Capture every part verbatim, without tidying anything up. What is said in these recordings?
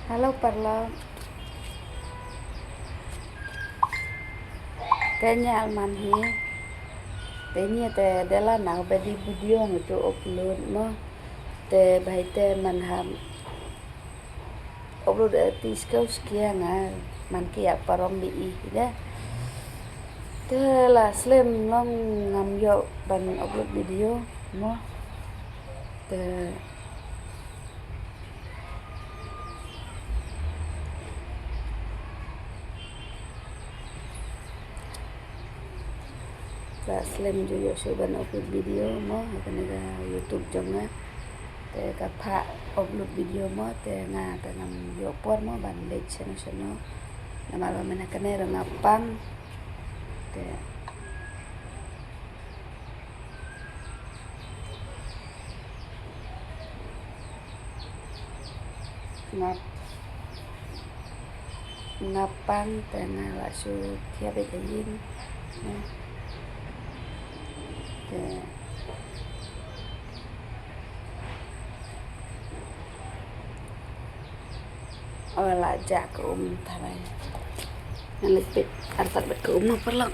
Hello parlok. Te ñiah man hi. Te ñiah te dela na bedi video nga tu upload mo. Te bai te man ham upload ti skew skia nga man ki ïa parom bi i de. Te la slem long ngam ïoh ban upload video mo. Te la slem ju ïoh shuh ban upload video mo ha kane ka YouTube jong nga. Te ka phah upload video mo te nga te ngam ïoh por mo ban leit shano shano. Namar ba mynta kane ruh nga pang. Te Nga, nga pang te nga la shu thiah beit ha ïing. Te o la jah ka um tharai. Nga leit peit artat bad ka um parlok.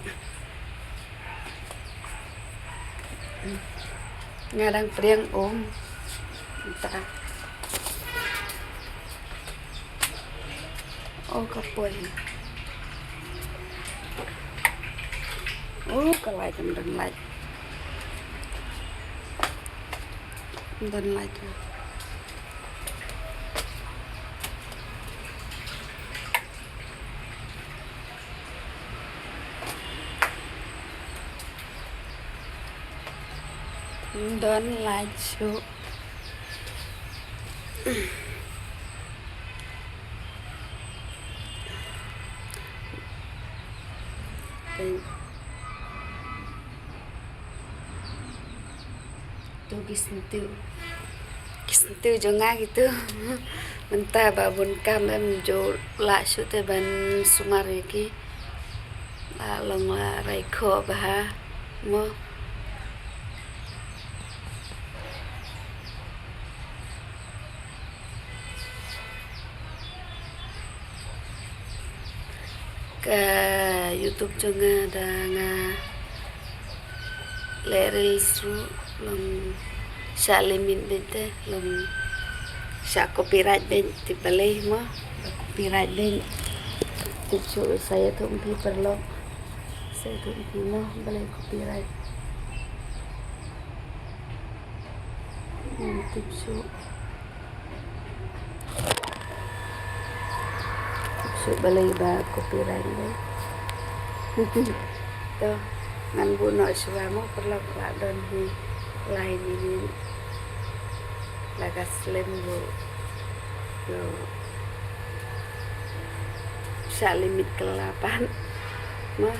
Nga dang priang um. Ta. O ka poi. O ka light, ym don light. Ym don light. Ym don light shuh. Tu ki syntiew. Ki syntiew jong nga kitu. Mynta ba bun kam em ju lah shuh te ban sumar ïa ki. La long la rai khoh bha mo. Ka YouTube jong nga da nga leh reels ruh long shah limit beit te long shah copyright beit, tip balei mo. Copyright beit. Tip shuh sa ïathuh ïa phi parlok. Sa ïathuh ïa phi mo balei copyright. Ngam tip shuh. Tip shuh balei ba copyright leh. To ngan buh noh shuwa mo parlok, la don hi lai minit. La ka slem buh. Yo. Shah limit kylla pat. Mo.